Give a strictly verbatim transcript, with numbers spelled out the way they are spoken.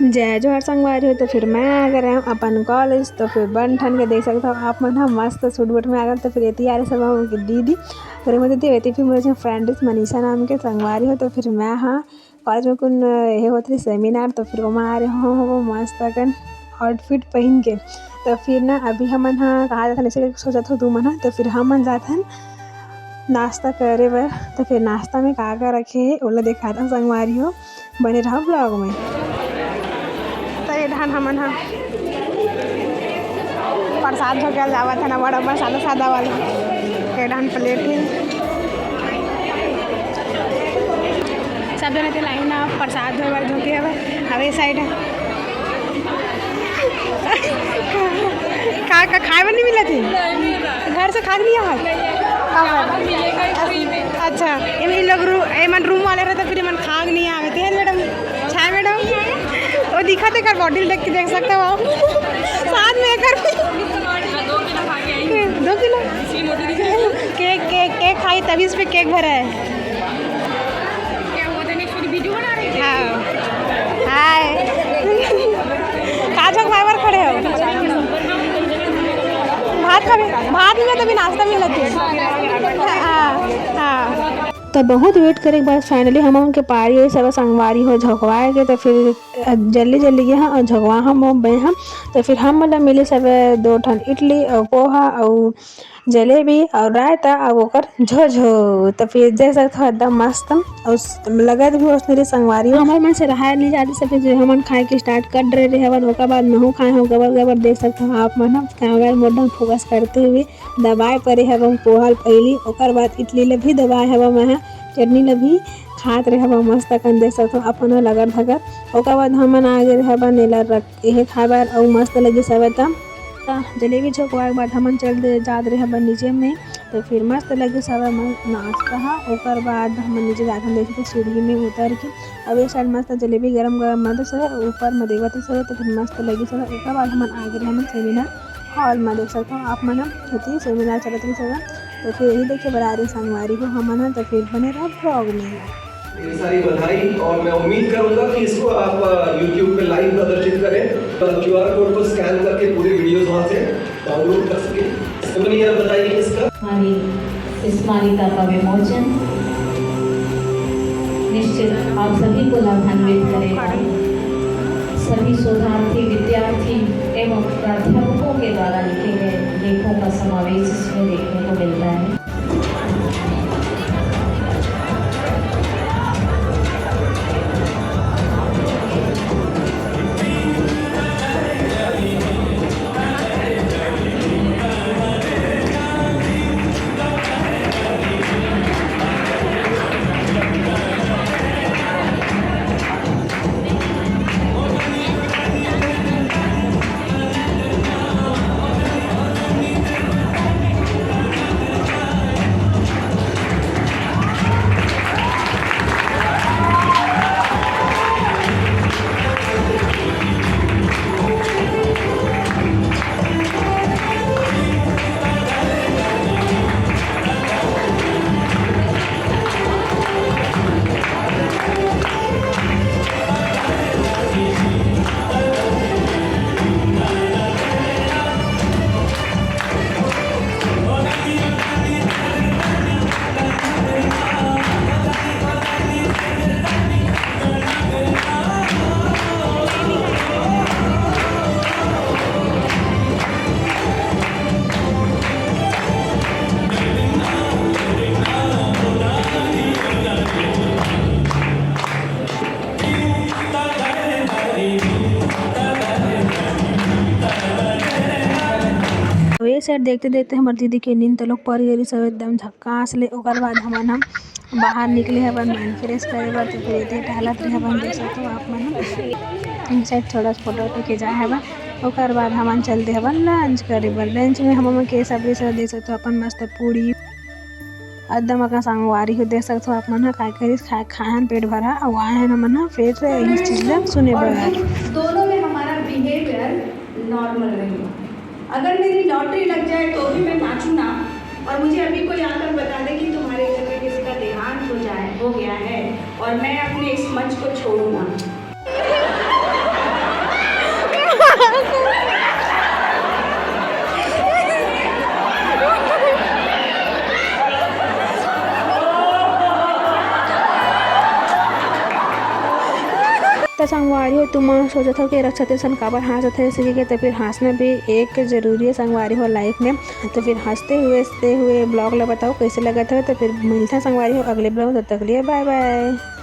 जय जोहार संगवारी हो, तो फिर मैं आ गए हूँ अपन कॉलेज। तो फिर बन ठन के देख सकते हो आप मन ह मस्त सूट बूट में आ गए। तो फिर एती आ रहे सब हम के दीदी, फिर मैं दीदी एती फिर मेरे फ्रेंड मनीषा नाम के संगवारी हो। तो फिर मैं हाँ कॉलेज में कुन ये होत रही सेमिनार, तो फिर ओमा आ रहे हो, हो मस्त अकन आउटफिट पहन के। तो फिर ना अभी हमन हा कहाँ जाथन ऐसे सोचत हो तुमन हा, तो फिर हमन जाथन नाश्ता करे बर। तो फिर नाश्ता में का का रखे हे ओला देखाथन संगवारी हो, बने रहो ब्लॉग में। तो ये ढान हमन हा प्रसाद झोंके जावत है ना, बड़ा बड़ा सादा सादा वाला। ये ढान प्लेट है, सब जने ते लाइन ना प्रसाद धोए बर झोंके हवे। अब ये साइड है का का खाए बर नहीं मिला थी, घर से खा के नहीं आवा। अच्छा, ये लोग रू-, एमन रूम वाले रहते फिर एमन खा के नहीं आवे थे मैडम। छाया मैडम, वो दिखा थे कर बॉडी देख के देख सकते हो आप। साथ में कर दो किलो केक, केक, केक खाई तभी इस पे केक भरा है। हाँ। हाय। का झोंकवाए बर खड़े हो? भात खाबे? भात मिलत अभी नाश्ता मिलत है। हाँ, हाँ। तो बहुत वेट करे के बाद फाइनली हमन के पारी आई सब संगवारी हो झोंकवाए के। तो फिर जल्दी जल्दी गे हम और झोंकवा हम बे हम। तो फिर हम मतलब मिले सब दो ठन इडली और पोहा और जलेबी और रायता और ओकर झोझो। तो फिर देख सकते हो एकदम मस्त और लगत भी ओसने रही संगवारी हो। हमर मन से रहाय नहीं जाते सब, फिर हमन खाए के स्टार्ट कर रहे रहे हवन। ओकर बाद महू खाए हो गबर गबर, देख सकते हो आप मन ह। कैमरा मोड में फोकस करते हुए दबाए परे हवन पोहा ल पहिली, ओकर बाद इडली ल भी दबाए हवन मैं ह, चटनी ल भी खात रहे हवन मस्त अकन, देख सकते हो अपन ह लगत धगत। ओकर बाद हमन आ गए रहे हवन एला रख एहे खाए बर अउ मस्त लगिस हवय त। त जलेबी झोंकवाए के बाद हमन चल दे, जात रहे हवन नीचे में। तो फिर मस्त लगिस हवय म-, नाश्ता ह। ओकर बाद हमन नीचे जाके देखे तो सीढ़ी में उतर के अब ये साइड मस्त जलेबी गरम गरम मस्त हवय, ऊपर में देवत हवय तो फिर मस्त लगिस हवय। ओकर बाद हमन आ गए हवन सेमिनार हॉल में, देख सकते हो आप मन ह, एती सेमिनार चलत रहिस हवय। तो फिर यही देखे बर आ रहे संगवारी हो हमन ह, तो फिर बने रहो ब्लॉग में। ढेर सारी बधाई और मैं उम्मीद करूंगा कि इसको आप, अ, YouTube पे लाइव प्रदर्शित करें और क्यूआर कोड को स्कैन करके पूरे वीडियोज़ वहां से डाउनलोड कर सकें। सिमरन, आप बताइए इसका। हमारी स्मारिका का विमोचन निश्चित आप सभी को लाभान्वित करेगा। सभी शोधार्थी, विद्यार्थी एवं प्राध्यापकों के द्वारा लिखे गए लेखों का समावेश इसमें देखने को मिलता है। तो ये सेट देखते देखते हमर दीदी के नींद तलोक पर गई सब एकदम झक्कास ले। ओकर बाद हमन हम बाहर निकले हवन माइंड फ्रेश करे बर, तो फिर एदे टहलत रहे हवन, देख सकते हो आप मन हम। इस साइड थोड़ा फोटो वोटो खिंचाए हवन। ओकर बाद हमन चलते हवन लंच करे बर। लंच में हमन के सब, सब देख सकते हो अपन मस्त पूरी एकदम अकन संगवारी हो, देख सकते हो आप मन ह काय करिस, खाए, खाए हन पेट भरा, अउ आए हन हमन ह फिर इस चीज ला सुने बर। दोनों में हमारा बिहेवियर नॉर्मल रहेगा। अगर मेरी लॉटरी लग जाए तो भी मैं नाचूं ना, और मुझे अभी कोई आकर बता दे कि तुम्हारे घर में किसी का देहांत हो जाए, हो गया है, और मैं अपने इस मंच को छोड़ूं ना। त संगवारी हो, तुमन सोचत हो कि रक्षाबंधन काबर हाँसत हे, इसी के, त फिर हाँसना भी एक जरूरी है संगवारी हो लाइफ में। त फिर हँसते हुए, हँसते हुए ब्लॉग ला बताओ कैसे लगत है। त फिर मिलथन संगवारी हो अगले ब्लॉग, तब तक लिए बाय बाय।